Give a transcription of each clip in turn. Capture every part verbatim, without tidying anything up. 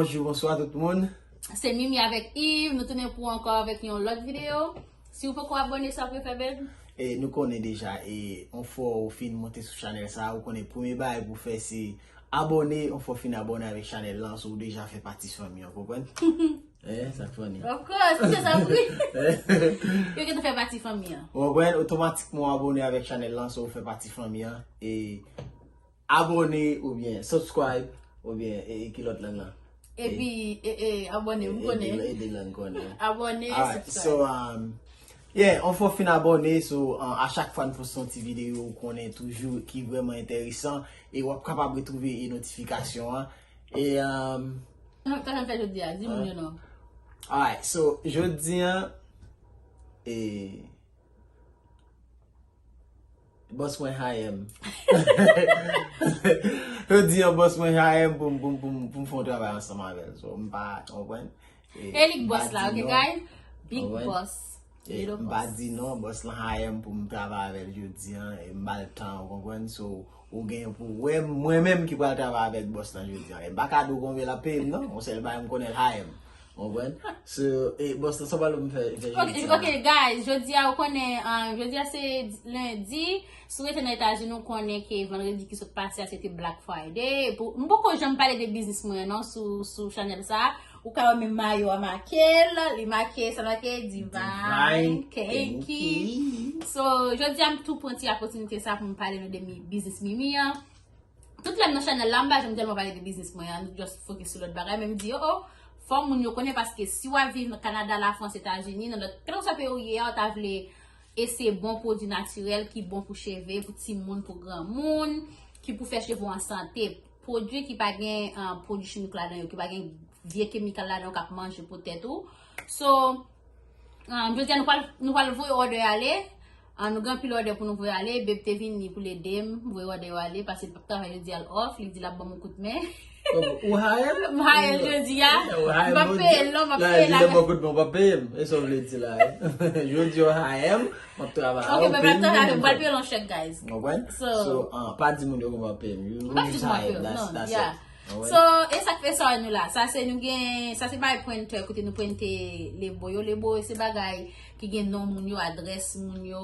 Bonjou, bonswa tout moun. Se Mimi avèk Yves, nou tounen pou ankò avèk yon lòt videyo. Si w poko abòne, sa w fè, babe? E nou konnen deja, e yon fwa ou fin monte sou chanèl sa, ou konnen premye bagay pou fè se abòne, yon fwa fin abòne avèk chanèl lan, so ou deja fè pati fanmi an, konprann? Eh, sa funny. Of course, se sa vre. Yo gentan fè pati fanmi an. Ou konprann? Otomatikman w abòne avèk chanèl lan, so ou fè pati fanmi an. E abòne oubyen subscribe oubyen e, e ki lòt lang lan? Epi e, e, abòne, m konnen. E de lang konnen. Abòne, subscribe. So, um, yeah, yon fwa w fin abòne, so uh, a chak fwa n poste yon ti videyo, ou konnen toujou ki vrèman enteresan e w ap kapab retwouve e notifikasyon an. E um, Sa n fè jodi a, di moun yo non. Alright, so jodi an, e bòs mwen hire m. Jodi an, bòs mwen hire m pou m pou m pou m pou m fè yon travay ansanm avè l. So, m pa konprann. E li k bòs la, ok, guys? Big boss. M pa di non, bòs lan hire m pou m travay avè l jodi an, e m ba l tan, ou konprann? So, ou gen pou wè mwen menm ki pral travay avèk bòs lan jodi an. E m pa ka di w konbyen l ap peye m non, yon sèl bagay m konnen l hire m. Ou konprann? So, e bòs lan, sa w pral m fè jodi an? Ok, guys, jodi a ou konnen, jodi a se lendi, si w rete nan Etazini ou konnen ke vandredi ki sot pase a se te Black Friday. M poko janm pale de biznis mwen non sou chanèl sa. Ou ka wè menm mayo a make l, li make, sa make Divine Kenki. So, jodi a m tou pran ti opòtinite sa pou m pale nou de biznis Mimi an. Tout lè m nan chanèl la, m pa janm tèlman pale de biznis mwen an, m just fokis sou lòt bagay, men m di, oh, oh, fò moun yo konnen paske si w ap viv nan Kanada, Lafrans, Etazini, nan lòt, kèlkeswa peyi ou ye a, ou ta vle eseye bon pwodui natirèl ki bon pou cheve, pou timoun, pou granmoun, ki pou fè cheve w an sante. Pwodui ki pa gen pwodui chimik ladan yo, ki pa gen vye kemikal ladan yo k ap manje po tèt ou. So, jodi a nou pral voye òdè ale. Nou gen anpil òdè pou nou voye ale. Babe te vini pou l ede m voye òdè yo ale paske l p ap travay jodi a, l off. Li di l ap ban m yon kout men. Ou hire m? M hire l jodi a. M p ap peye l non, m ap peye l avèk. Ban kout men, ou p ap peye m. E sa w vle di la? Jodi a w hire m. M ap travay. Ok, men m ap travay avè m, m pral peye l yon chèk, guys. Ou konprann? So, pa di moun yo kòman w ap peye m. M p ap di kòman m ap peye w, non, yeah. So, e sa k fè sa nou la. Sa se nou gen, sa se bay printer kote nou prente lebo yo. Lebo se bagay ki gen non moun yo, adrès moun yo,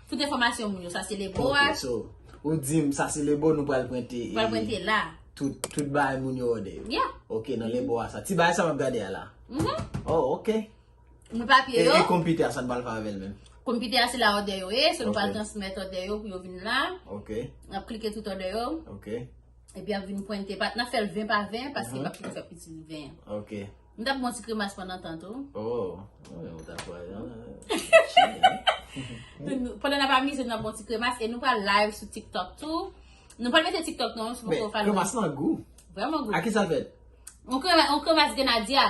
tout enfòmasyon moun yo. Sa se lebo a. Ok, so, ou di m sa se lebo nou pral prente. Pral prente la. Tout, tout bagay moun yo òdè yo. Yeah. Ok, nan lebo a sa. Ti bagay sa m ap gade a la. Oh, ok. Mwen papye yo. E, e konpitè a, sa n pral fè avè l menm? Konpitè a, se la òdè yo ye, so nou pral transmèt òdè yo pou yo vin la. Ok. N ap klike tout òdè yo. Ok. Epi y ap vin pwente. Pa, n ap fè l ven pa ven, paske m p ap fè piti ven. Ok. M t ap bon ti kremas pandan tan tou. Oh, ou t ap wè. Pandan n ap amize, n ap bon ti kremas. E nou pral live sou TikTok tou. Nou pral mete TikTok non, si poko follow. Kremas lan gou. Vrèman gou. A ki sa l fèt? Yon kremas, yon kremas grenadya.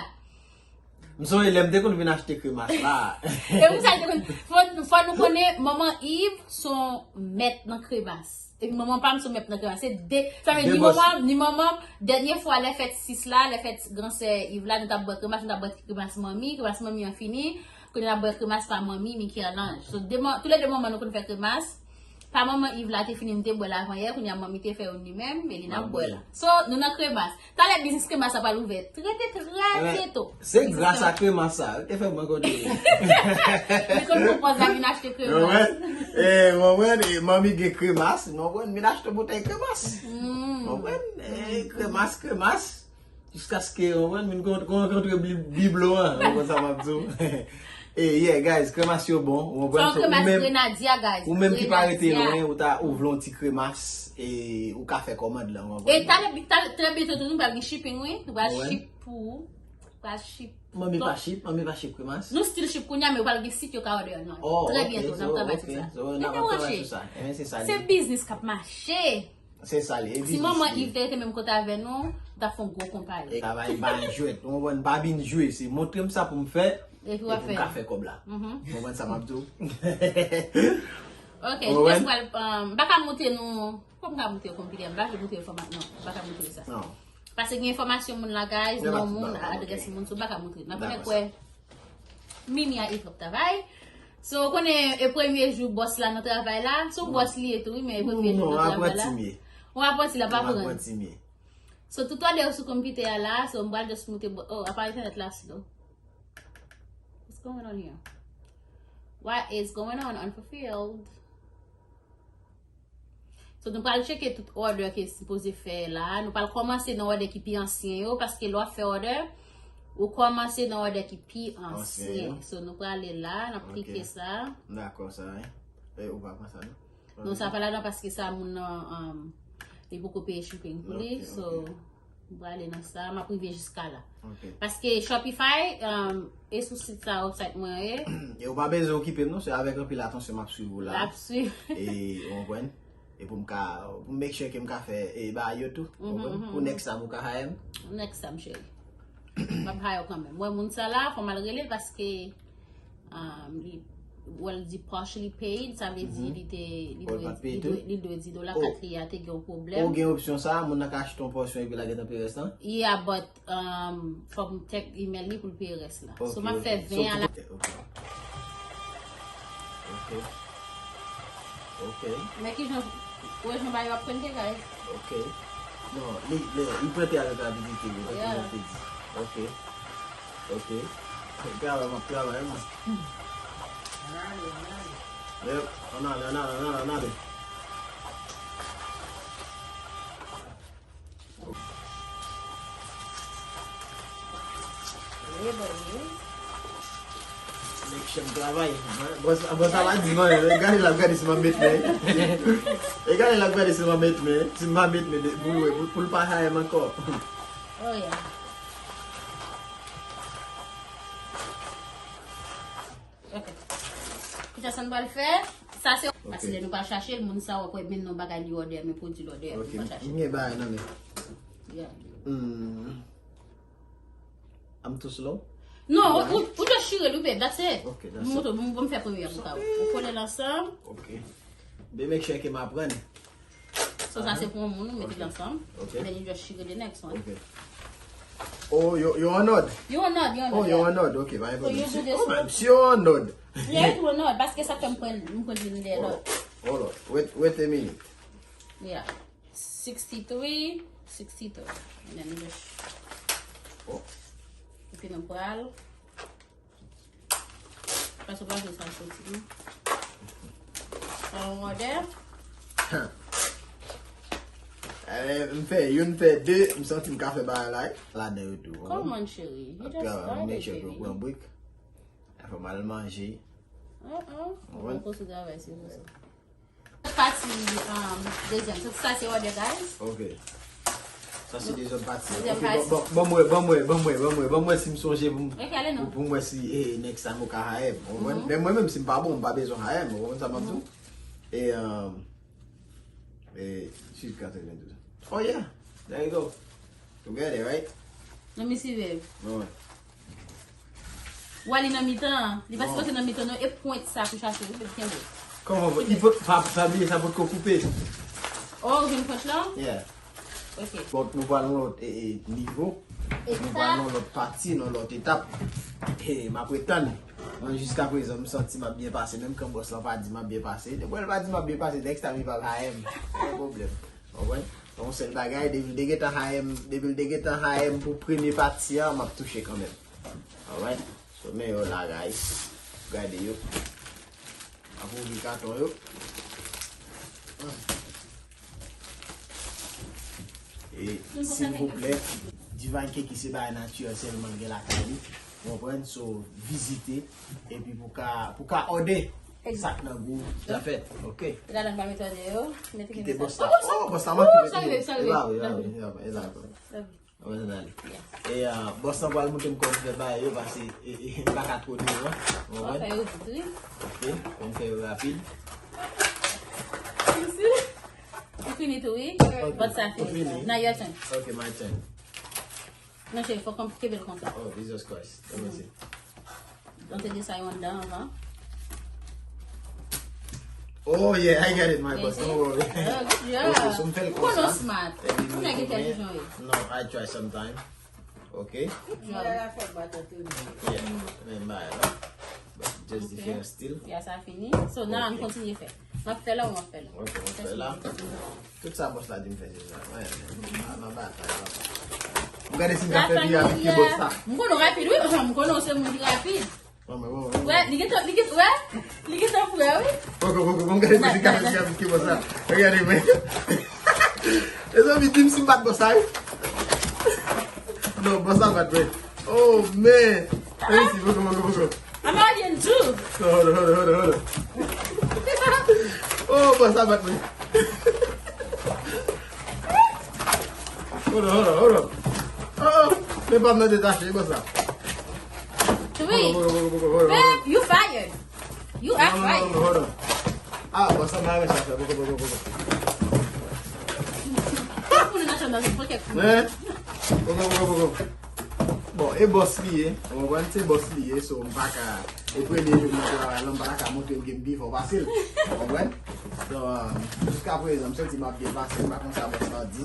M sonje lè m te konn vin achte kremas la. E pou sa l te konn. Fò, fò nou konnen, manman Yves se yon mèt nan kremas. Epi manman pa m se yon mèt nan kremas. Se de, sa vle di ni manman, ni manman, dènye fwa lè fèt sis la, lè fèt gran sè Yves la, nou t ap bwè kremas, nou t ap bwè kremas manmi, kremas manmi an fini, kounye a n ap bwè kremas pa manmi, Michel-Ange. So, de, tou le de manman nou konn fè kremas. Pa manman Yves la te fini, m te bwè l avan yè, kounye a manmi te fè youn li menm, e li n ap bwè la. So, nou nan kremas. Talè biznis kremas sa pral ouvè trè, trè, trè byento. Se gras a kremas sa yo te fè mwen kontre. Li konn pran pòz la vin achte kremas. E, mwen, mwen, e, manmi gen kremas, mwen, mwen, vin achte boutèy kremas. Mwen, mwen, e, kremas, kremas. Jiskaske, ou konprann, vin kontre biblo an, ou konprann sa m ap di w. E, yeah, guys, kremas yo bon, ou konprann? Sa yon kremas grenadya, guys. Ou menm ki pa rete lwen, ou ta, ou vle yon ti kremas, e, ou ka fè kòmand lan, ou konprann? E talè, talè, trè byento tou, nou pral gen shipping, wi. Nou pral ship pou ou. Pral ship. Manmi pa ship, manmi pa ship kremas. Nou still ship kounye a, men ou pral gen sit yo ka òdè yo nan. Trè byento, n ap travay sou sa. Rete branche. Se biznis k ap mache. Se sa li ye, biznis li ye. Si manman Yves te rete menm kote avè nou, nou t ap fè yon gwo konpayi. E travay pa jwèt. Ou konprann, pa vin jwe, se montre m sa pou m fè, epi w ap fè. Epi m ka fè kòb la. Ou konprann sa m ap di w? Ok, nou just pral, m pa ka montre nou, fò m ka montre yo konpitè, m pa vle montre yo fòmat non, m pa ka montre yo sa. Non. Paske gen enfòmasyon moun la, guys, non moun, adrès moun, so m pa ka montre. N ap fè kwè. Mimi a Yves k ap travay. So, ou konnen, e premye jou bòs la nan travay la. Se yon bòs li ye tou, wi, men e premye jou nan travay la. Ou apranti la, pa pran. So, tout order yo sou computer a la, so m pral just moute, oh, apa internet la slow. What's going on here? What is going on? Unfulfilled. So, nou pral tcheke tout order ke sipoze fè la. Nou pral kòmanse nan order ki pi ansyen yo, paske lè w ap fè order, ou kòmanse nan order ki pi ansyen. So, nou prale la, n ap klike sa. M dakò sa, wi. E, ou pa pran sa, non? Non, sa pa ladan paske sa moun nan, um, li poko peye shipping pou li, so, m prale nan sa, m ap rive jiska la. Paske Shopify, um, e sou sit sa, website mwen ye. E ou pa bezwen okipe m, non, se avèk anpil atansyon m ap swiv ou la. L ap swiv. E, ou konprann? E pou m ka, pou m make sure ke m ka fè, e, bagay yo tou. Ou konprann? Pou next time ou ka hire m. Next time, cheri. M ap hire w kanmenm. Mwen, moun sa la, fò m al rele l paske, um, li, well, di partially paid, sa vle di li te, li dwe, li dwe, li dwe di dola kat li a te gen yon pwoblèm. Ou gen opsyon sa, moun nan ka achte yon pòsyon epi l a gentan peye rès lan? Yeah, but, um, fò m check email li pou l peye rès la. So, m ap fè ven a la. Ok. Ok. Men ki jan, ou wè jan bagay yo ap prente, guys? Ok. Non, li, li, li prente avèk rapidite, li, yeah, rapid. Ok. Ok. Travay, m ap travay, man. Yep. Ann ale, ann ale, ann ale, ann ale. Make sure m travay. Bòs, bòs la pa di m anyen. Gade l ap gade si m ap met men. E gade l ap gade si m ap met men. Si m pa met men, pou l wè, pou, pou l pa hire m ankò. Oh, yeah. Ok. Kisa sa n pral fè? Sa se, paske lè nou pral chache l, moun sa w ap wè men non bagay li order, men pwodui l order, nou pral chache. M gen bagay nan men. Yeah. Hmm. I'm too slow? Non, ou, ou, ou just chire l, wi, babe, that's it. Ok, that's it. M montre w, bon, bon, m fè premye a pou ka. Ou kole l ansanm. Ok. Be make sure ke m aprann. So, sa se pou yon moun, ou mete l ansanm. Ok. And then you just chire the next one. Ok. Oh, yo, yo an òd? Yo an òd, yo an òd, yeah. Oh, yo an òd, ok, pa gen pwoblèm. So, you do this one. Oh, man, si yo an òd. Yeah, yo an òd, paske sa fè m pran, m pran vin dèyè lòt. Hold on, hold on. Wait, wait a minute. Yeah. Sixty-three, sixty-three. And then you just, oh. Epi nou pral Paske w pa vle sa soti, non? Sa yon wòdè? Eh, m fè youn, m fè de, m santi m ka fè bagay la, wi. Ladan yo tou, wi. Come on, cheri. You just started, baby. Pran break. Fò m al manje. Uh-uh. Ou konn konsa travay, se pou sa. Pati, um, dezyèm. So, sa se wòdè, guys. Ok. Sa se dezyèm pati. Dezyèm pati. Ok, bon, bon, bon, mwen, bon, mwen, bon, mwen, bon, mwen, bon, mwen, bon, mwen, si m sonje pou m, pou, pou mwen, si, eh, next time ou ka hire m. Ou konprann? Men mwen menm, si m pa bon, m pa bezwen hire m. Ou konprann sa m ap di w? E, um, e, sweet katrevendous. Oh, yeah. There you go. Together, right? Let me see, babe. Bon. Wè li nan mitan an. Li pa sipoze nan mitan non, e pwent sa pou chache, wi, babe, kenbe. Kòman, li pot, pa, pa bliye sa potko koupe. Oh, ou jwenn pwent lan? Yeah. Ok. Bon, nou pral nan lòt, e, e, nivo. Nou pral nan lòt pati, nan lòt etap. E, m ap retann. Mwen, jiskaprezan, m santi m ap byen pase. Menm kan bòs lan pa di m ap byen pase. Depi lè l pa di m ap byen pase, next time li pa hire m. Pa gen pwoblèm. Ou konprann? Yon sèl bagay, depi l te gentan hire m, depi l te gentan hire m pou premye pati a, m ap touche kanmenm. Alright? So, men yo la, guys. Gade yo. M ap ouvri katon yo. E, silvouplè, Divine Cake se bagay natirèl sèlman l gen lakay li. Ou konprann? So, vizite. Epi pou ka, pou ka òde. Sa k nan gou, zafè, ok. E ladan pa mete òdè yo, mete. Kite bòs la. Oh, bòs la manke mete. Salve, salve. E la, e la, e la, e la. Mwen ale. E, ah, bòs lan pral montre m kòman fè bagay yo, paske, e, e, m pa ka twò devan. Ou konprann? Fè yo vit, wi. Ok, pou m fè yo rapid. Ou fini tou, wi? Ok, bòs sa fini. Ou fini? Now your turn. Ok, my turn. Non, cheri, fòk m kenbe l konsa. Oh, Jesus Christ. Let me see. Donk, te gen sa yo anndan anvan. Oh, yeah, I got it, my boss. Don't worry. Oh, good job. Ok, so m fè l konsa. Ou konnen w smart. Ou nèg entèlijan, wi. No, I try sometime. Ok. Good job. Yeah, men bagay la. But just the fair still. Yeah, sa fini. So, now, ann kontinye fè. M ap fè la, w ap fè la. Ok, w ap fè la. Tout sa bòs la di m fè, se sa. Mwen, mwen, mwen batay, papa. M gade si m ka fè pi rapid ke bòs la. M konnen w rapid, wi. M konnen w se moun ki rapid. Wè, li gentan, li gentan, wè, li gentan frè, wi. Poko, poko, bon, gade mwen, gade mwen, gade mwen, gade mwen. Mezanmi, di m si m bat bòs la, wi. Non, bòs la bat mwen. Oh, man. Let me see, poko, poko, poko. I'm already in two. No, hold on, hold on, hold on, hold on. Oh, bòs la bat mwen. Hold on, hold on, hold on. Oh, oh. Men pa m nan detache, bòs la. Three. Hold on, hold on, hold on, hold on, hold on. Babe, you fired. You are fired. No, no, no, no, hold on. Ah, bòs la, mwen sa fè. Poko, poko, poko. Tout moun nan chanm nan, se pran kèk moun. Hein? Poko, poko, poko. Bon, e bòs li ye. Ou konprann? Se bòs li ye, so m pa ka, e premye jou m nan travay la, m pa ka montre l ke m pi fò pase l. Ou konprann? Donk, euh, jiska prezan, m santi m ap byen pase, m pa konn sa bòs la di.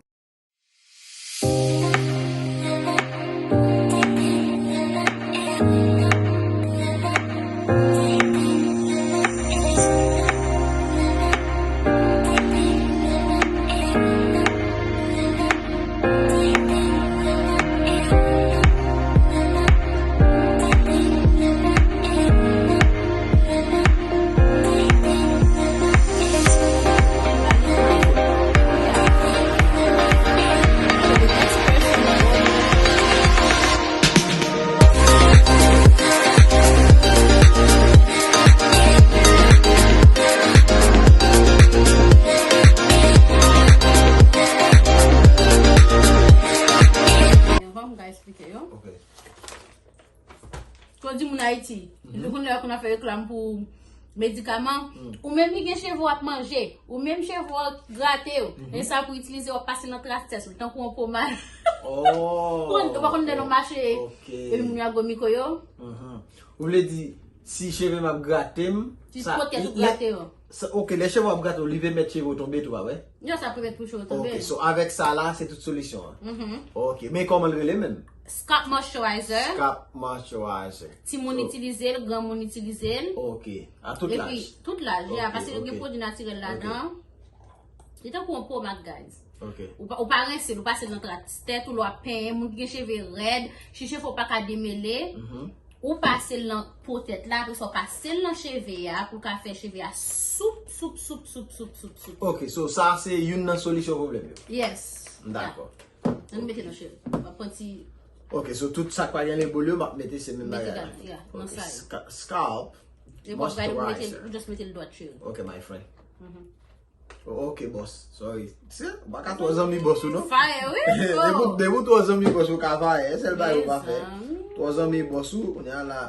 Bon, guys, explike yo. Ok. Kon di moun Ayiti, li konn lè yo konn ap fè reklam pou medikaman. Ou menm ki gen cheve w ap manje, ou menm cheve w grate yo, e sa pou itilize w ap pase nan tras tès ou, tankou yon pomad. Ou konn, ou pa konn lè nan mache, epi moun yo ap gwo mikwo yo. Ou vle di, si cheve m ap grate m, ti pwotèt ou grate yo. Sa, ok, lè cheve w ap grate w, li pèmèt cheve w tonbe tou, pa vre? Yo, sa pèmèt pou cheve w tonbe. Ok, so avèk sa la, se tout solisyon an. Ok, men kòman l rele menm? Scalp moisturizer. Scalp moisturizer. Timoun itilize l, granmoun itilize l. Ok, a tout laj. Epi, tout laj, ya, paske yo gen pwodui natirèl ladan. Li tankou yon pomad, guys. Ok. Ou pa, ou pa rense l, ou pase l nan tras tèt ou, lè w ap penyen, moun ki gen cheve rèd, si cheve w pa ka demele, ou pase l nan po tèt la, apre sa w pase l nan cheve a, pou l ka fè cheve a soup, soup, soup. Ok, so sa se youn nan solisyon pwoblèm yo? Yes. M dakò. Ann mete nan cheve. M ap pran ti. Ok, so tout sa k pa gen lebol yo, m ap mete se menm bagay la. Mete la, ya, nan sa yo. Scalp moisturizer. E w ap gade pou mete, ou just mete l dwat cheve. Ok, my friend. Oh, ok, bòs. Sorry. Se, ou pa ka twò zanmi bòs ou, non? Fire, wi. Depi, depi ou twò zanmi bòs ou, ka fire. E sèl bagay ou pa fè. Twò zanmi bòs ou, kounye a la.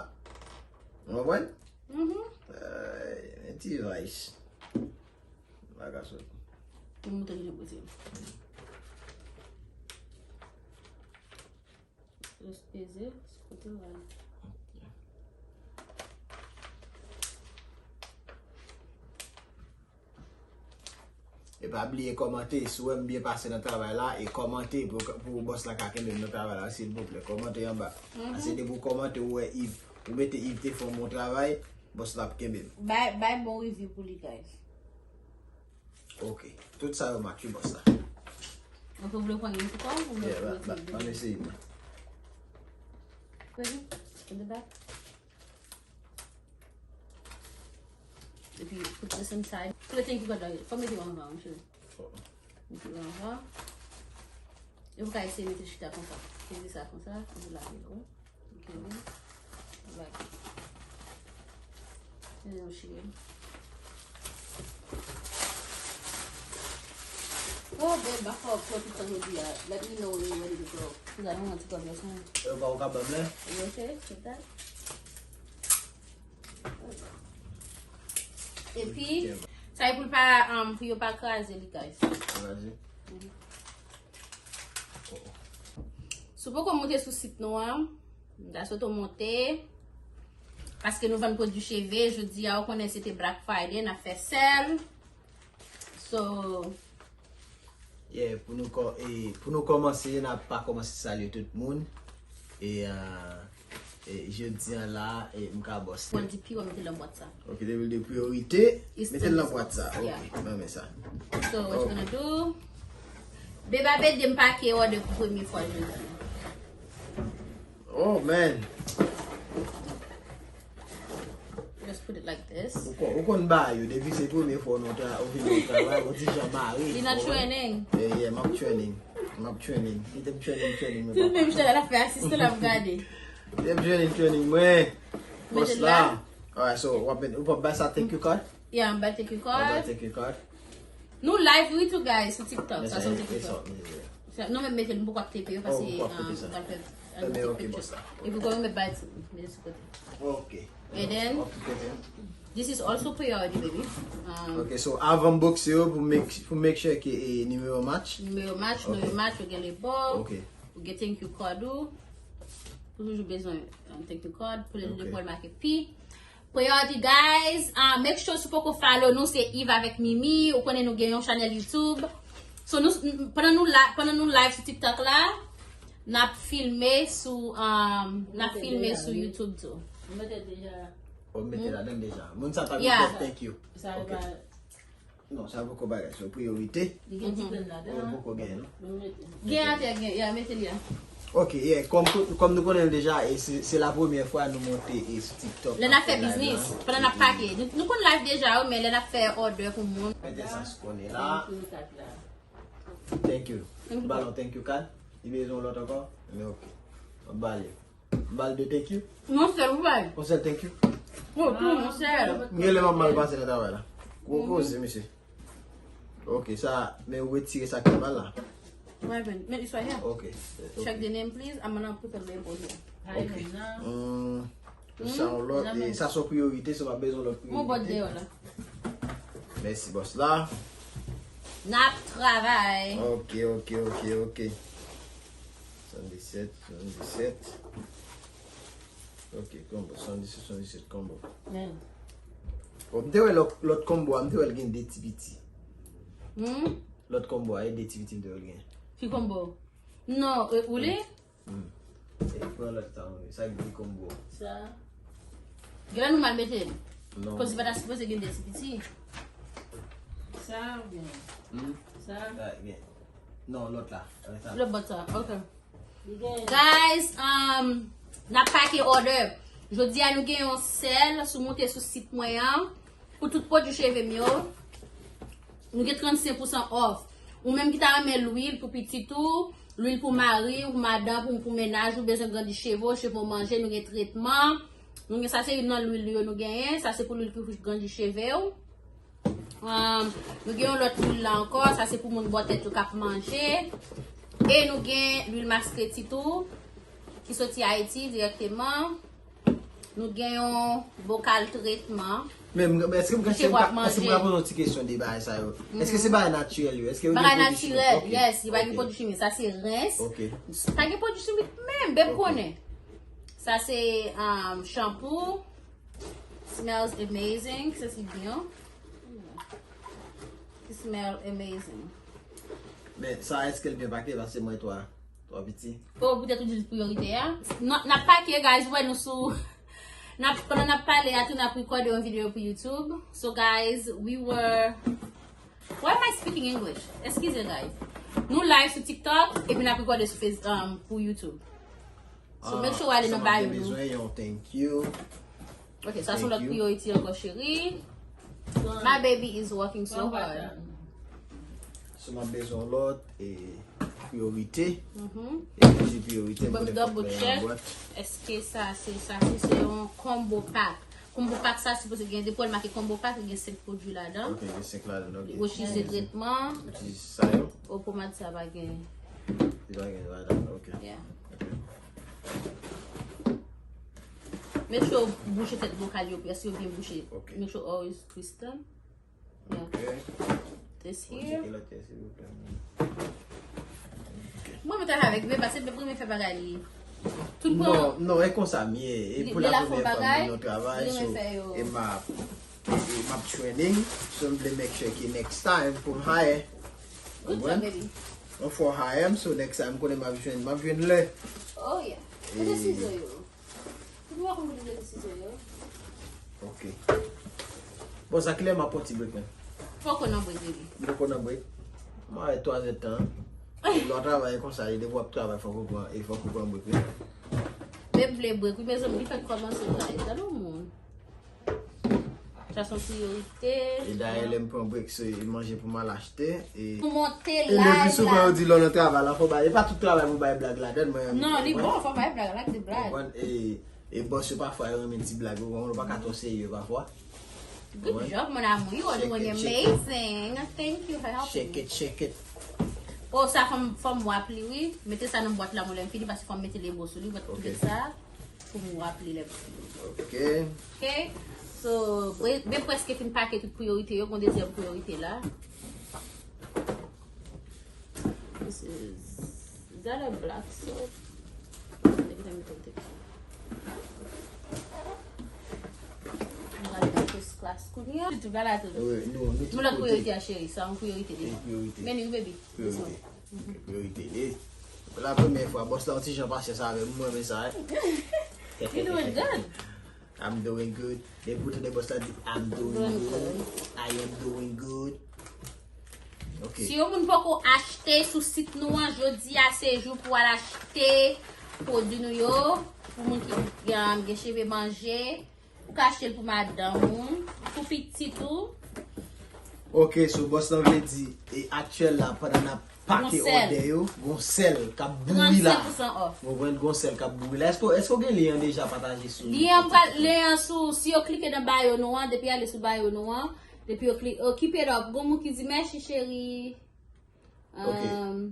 Ou konprann? Eh, men ti vice. Bagay sot. Te montre li pou di. Just peze sou kote w a. E pa bliye kòmante, si w wè m byen pase nan travay la, e kòmante pou, pou bòs la ka kenbe m nan travay la, silvouplè. Kòmante anba. Paske depi w kòmante, ou wè Yves, ou mete Yves te fè yon bon travay, bòs la ap kenbe m. Bay, bay bon review pou li, guys. Ok. Tout sa yo match wi bòs la. Ok, ou vle pran youn pou kò w, ou vle pran youn pou kò w? Ban m eseye mwen. Ready? In the back. Epi, put this inside. Put the thing together. Fò mete yo anvan, m cheri. Mete yo anvan. E ou ka eseye mete chita konsa. Peze sa konsa, epi lage l, wi. Ok, wi. Lage. Mete yo cheri. Oh, babe, m pa fè w pran tout tan jodi a. Let me know when you ready to go. Cause I don't want to go this morning. E pa ou ka ban m lè? You okay? Sit down. Epi, sa e pou l pa, um, pou yo pa kraze li, guys. Kraze? Mhm. Si w poko monte sou sit nou an, m ta swete w monte. Paske nou vann pwodui cheve, jodi a, ou konnen se te Black Friday, n ap fè sèl. So, yeah, pou nou kò-, e, pou nou kòmanse, n ap pa kòmanse salye tout moun. E, ah, E, jodi an la, e, m ka bòs. Mwen di pi, mwen mete l nan bwat sa. Ok, depi l de priyorite, mete l nan bwat sa. Ok, mwen renmen sa. So, what you gonna do? Beba Bede m pake order pou premye fwa jodi. Oh, man. Just put it like this. Ou kon, ou konn ba yo, depi se premye fwa nou tra, ou vin nan travay, ou ti jan mare. Li nan training. Yeah, yeah, m ap training. M ap training. Kite m training, training, men Tout menm jan l ap fè asistan l ap gade. Kite m training, training, mwen. Bòs Mete l la. la. Alright, so, w ap met, ou p ap bay sa thank you card? Yeah, m bay thank you W ap bay card. Thank you card. Nou live, wi, tou, guys, sou TikTok. Sa se thank you card. Sa, nou menm mete l, m poko ap tepe yo, paske Oh, ou ap tepe sa. Pral fè Eh ben, ok, bòs la. Epi kòman mwen bay ti, mete sou kote. Ok. And then, W ap tepe. This is also priority, baby. Um, Ok, so avan m bokse yo pou make, pou make sure ke e, nimewo match. Nimewo match, Ok. Nimewo match, yo gen le bò, Ok. Ou gen thank you card ou. Ou toujou bezwen um, thank you card pou lè Ok. pou l make pi. Priority, guys, uh, make sure si w poko follow nou, se Yves avèk Mimi. Ou konnen nou gen yon chanèl YouTube. So, nou, pandan nou la, pandan nou live sou TikTok la, n ap filme sou, um, n ap filme sou YouTube tou. Mwen te deja. Ou mete ladan deja. Moun sa pa Yeah. gen thank you. Sa Ok. va. Non, sa poko bagay, se yon priyorite. Li gen ti grenn ladan. Ou poko gen, non? Mwen mete. Gen atè, gen, ya, mete li a. Ok, yeah, kòm, kòm nou konnen l deja, e se, se la premyè fwa nou monte e sou TikTok. Lè n ap fè live biznis, la. Pandan n ap pake, nou, nou konn live deja, wi, men lè n ap fè order pou moun. Mete sa sou konnen la. Pou kat la. Thank you. Balon, thank you card. Li bezwen yon lòt ankò? Men ok. Mwen bale. Bal de thank you. Non, sèl ou bay. Yon sèl thank you. Oh, tou, non, sèl. Gen lè m ap mal pase nan travay la. Gwo koze, mesye. Ok, sa, men ou retire sa ki mal la. What happened? Make this right here. Ok. Check the name, please. I'm gonna put the label here. Hay men nan. Hmm. Sa yon lòt, e sa se yon priyorite, so m ap bezwen lòt Mon bòt priyorite. Deyò la. Mèsi, bòs la. N ap travay. Ok, ok, ok, ok. Swasanndisèt, swasanndisèt. Ok, konbo, swasanndisèt, swasanndisèt, konbo. Men. Bon, m te wè lòt, lòt konbo a, m te wè l gen de ti piti. Hmm? Lòt konbo a, e de ti piti m te wè l gen. Ki konbo? Non, e, ou li? Hmm. E pran lòt sa, wi. Sa ki di konbo. Sa. Gen lè nou mal mete l. Non. Koz li pa ta sipoze gen de ti piti. Sa ou byen. Hmm? Sa. Sa gen. Non, lòt la. Sa. Lòt bòt sa. Ok. Li gen. Guys, um, n ap pake order. Jodi a nou gen yon sèl, si w moute sou sit mwen an, pou tout pwodui cheve m yo. Nou gen trannsenk pousan off. Ou menm ki ta renmen lwil pou pitit ou, lwil pou mari ou, pou madanm, pou, pou mennaj ou, bezwen grandi cheve w, cheve w manje, nou gen tretman. Nou gen sa se youn nan lwil yo nou genyen, sa se pou lwil ki pou grandi cheve w. Um, nou gen yon lòt lwil la ankò, sa se pou moun bò tèt yo k ap manje. E nou gen lwil maske tit ou, ki soti Ayiti dirèkteman. Nou gen yon bokal tretman. Men, men èske m ka, Misye w ap èske m ka manje. Poze yon ti kesyon de bagay sa yo? Èske se bagay natirèl yo? Èske yo gen Bagay pwodui chimik? natirèl, Ok, yes. Li pa gen ok. Pwodui chimik. Sa se rens. Ok. Pa gen pwodui chimik menm, beb Ok. konnen. Sa se um, shampoo. Smells amazing. Sa se byen. It smell amazing. Men sa, èske l byen pake? Paske mwen twa, twa piti. Oh, poutèt ou di l priyorite a. N ap pake, guys, wè nou sou. N ap, pandan n ap pale a tou, n ap rekòde yon videyo pou YouTube. So, guys, we were. Why am I speaking English? Eskize, guys. Nou live sou TikTok, epi n ap rekòde sou Face, um, pou YouTube. So, make sure w ale nan Sa m ap bio gen nou. Bezwen yon thank you. Ok, sa se Thank lòt you. Priority ankò, cheri. My baby is working so hard. So m ap bezwen lòt e priyorite. Mhm. E si priyorite, Bon, m m double fè check. Bwat. Èske sa se, sa se, se yon combo pack? Combo pack sa sipoze gen, depi w make combo pack, li gen senk pwodui ladan. Ok, gen senk ladan, ok. Ou itilize tretman. Itilize sa yo. O, pomad sa pa gen. Li pa gen ladan, ok. Yeah. Ok. Make sure w bouche tèt bokal yo, èske yo byen bouche. Ok. Make sure always twist them. Yeah. Ok. This Ou here. tcheke lòt yo, silvouplè. Mwen mwen travay avèk bebe, paske bebe renmen fè bagay li. Tout pran. Non, non, e konsa m ye. E Li- pou li la la fè premyè fwa bagay, m nan travay, li so, renmen fè yo. E m ap, e, e m ap training, so m vle make sure ke next time pou m hire. Good job, baby. Yon fwa hire m, so next time konnen m ap jwenn, m ap jwenn lè. Oh yeah. E- Kote sizo yo? Ou pa konn kote m te di sizo yo? Ok. Bon, sa klè m ap pran ti break, men. Poko nan break, baby. M poko nan break. M a twa zè tan. Lè w travay konsa, e depi w ap travay, fòk ou pran, e fòk ou pran break, wi. Beb vle break, wi, mezanmi, li fèk kòmanse travay. Tande yon moun. Sa se yon priyorite. E dayè, lè m pran break, se manje pou m al achte. E, Pou monte e le pli live souvan, la. Yo di lè w nan travay la, fò w bay. E pa tout travay pou bay blag ladan, mwen. Non, li bon, fò bay blag la, ki blag. Konprann? E, e bòs yo pafwa, yo renmen ti blag, ou konprann, ou pa ka twò serye pafwa. Good job, mon amour. You are doing amazing. Thank you for helping Shake me. It, shake it. Oh, sa fò m, fò m wrap li, wi. Mete sa nan bwat la, mwen, lè m fini, paske fò m mete lebo sou li, mwen Ok. Tout sa pou m wrap li lè m fini. Ok. Ok? So, mwen, mwen prèske fin pake tout priyorite yo, gon dezyèm priyorite la. This is, is that a black soap? Let me take a picture. M gade nan first class kounye a. Tout bagay la tou. Wi, nou, nou Nou lòt priyorite a, cheri, sa yon priyorite deja. Priyorite. Men li, baby. This one. Priyorite. Priyorite. Li. La premyè fwa, bòs la, yon ti jan pasyans avè m, mwen renmen sa, eh. You doing good. I'm doing good. Depi w tande bòs la di, I'm doing Doing good. good. I am doing good. Ok. Si yon moun poko achte sou sit nou an, jodi a se jou pou al achte pwodui nou yo. Pou moun ki um, gen cheve manje, ou ka achte l pou madanm ou, pou pitit ou. Ok, so bòs lan vle di, e aktyèl la, pandan n ap pake Gon sèl. Òdè yo, gon sèl k ap bouyi la. Trannsenk pousan off. Ou konprann, gon sèl k ap bouyi la. Èske, èske w gen lyen an deja pataje sou? Lyen an pral, lyen an sou, si yo klike nan bio nou an, depi ale sou bio nou an, depi yo kli, yo keep it up. Gon moun ki di, mèsi cheri. Ok. Um,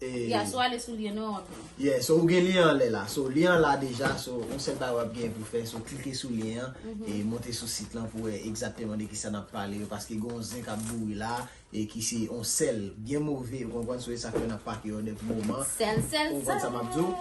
E- yeah, so ale sou lyen nou an. Yeah, so ou gen lyen an lè la. So lyen an la deja, so yon sèl bagay w ap gen pou fè, so klike sou lyen an e monte sou sit lan pou wè egzakteman de kisa n ap pale yo, paske gen yon zen k ap bouyi la e ki se yon sèl byen move, ou konprann, so e sa k fè n ap pake Òdè pou moman. Sèl, sèl, Ou konprann sa m ap di w?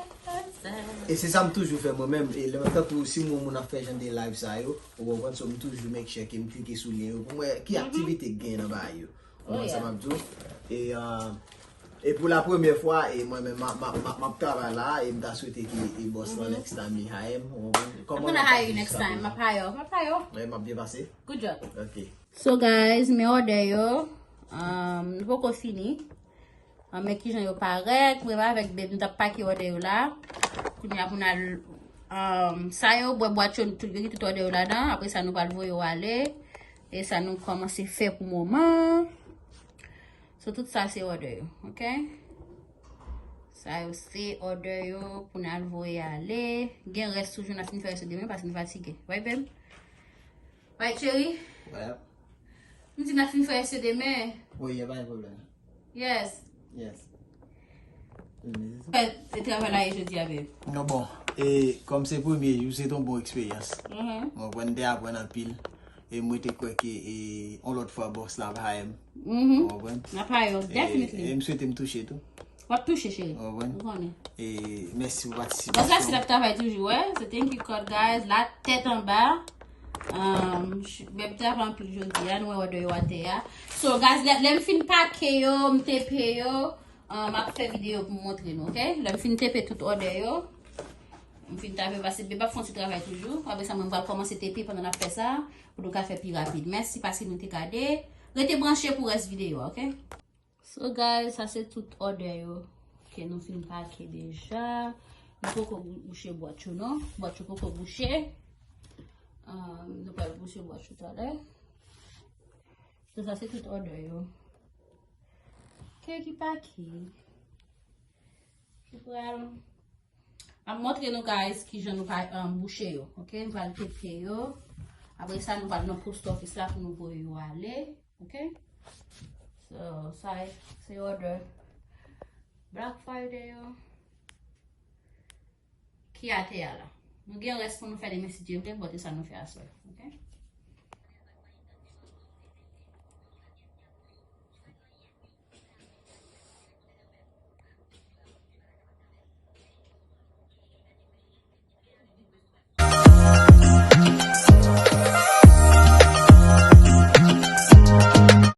sèl. E se sa m toujou fè mwen menm, e lè m tankou si m wè moun ap fè jan de live sa yo, ou konprann, so m toujou make sure ke m klike sou lyen yo pou m wè ki aktivite k gen nan bagay yo. Ou konprann sa m ap di w? E, uh, e pou la premyè fwa, e mwen menm, m ap- m ap- m ap- m ap travay la, e m ta swete ke e bòs lan next time li hire m, ou konprann? I'm gonna hire you next time. M ap hire, m ap hire. Wè, m ap byen pase? Good job. Ok. So guys, men òdè yo, um, nou poko fini. An, men kijan yo parèt, mwen avèk Beb, nou t ap pake òdè yo la. Kounye a pou n al, um, sa yo, bwè bwat yo, tout, yo gen tout òdè yo ladan. Apre sa, nou pral voye yo ale. E sa, nou kòmanse fè pou moman. So, tout sa, se òdè yo, ok? Sa yo, se òdè yo pou n al voye ale. Gen rès toujou, n ap fin fè rès yo demen, paske nou fatige. Right, Beb? Right, cheri? Wè. M di n ap fin fè rès yo demen. Wi, y a pa de pwoblèm. Yes. Yes. Fè e travay la e jodi a, beb. Non, bon, e kòm se premye jou, se te yon bon eksperyans. Mhm. Mwen aprann, te aprann anpil. E mwen te kwè ke e, yon lòt fwa, bòs la ap hire m. Mhm. Ou konprann? N ap hire yo, E, definitely. E m swete m touche tou. W ap touche, cheri. Ou konprann? Ou konnen. E mèsi pou Bòs la patisipasyon. Still ap travay toujou, wè. So thank you, God, guys. La tèt anba. Um, ch- Beb travay anpil jodi a, nou wè òdè yo atè a. So, guys, lè, lè m fin pake yo, m tepe yo, um, m ap fè videyo pou m montre nou, ok? Lè m fin tepe tout òdè yo, m fin tape paske Beb ap fè yon ti travay toujou. Apre sa, mwen pral kòmanse tepe pandan n ap fè sa, pou nou ka fè pi rapid. Mèsi paske nou te gade. Rete branche pou rès videyo a, ok? So guys, sa se tout òdè yo ke nou fin pake deja. Nou poko bou- bouche bwat yo non. Bwat yo poko bouche. Um, nou pral bouche bwat yo talè. So sa se tout òdè yo. Ke ki pake? Ki pral M ap montre nou, guys, kijan nou va um, bouche yo, ok? Nou pral tepe yo. Apre sa, nou pral nan post office la pou nou voye yo ale, ok? So, sa e- se òdè Black Friday yo ki atè a la. Nou gen rès pou nou fè demen si Dye vle, but se sa nou fè aswè, ok?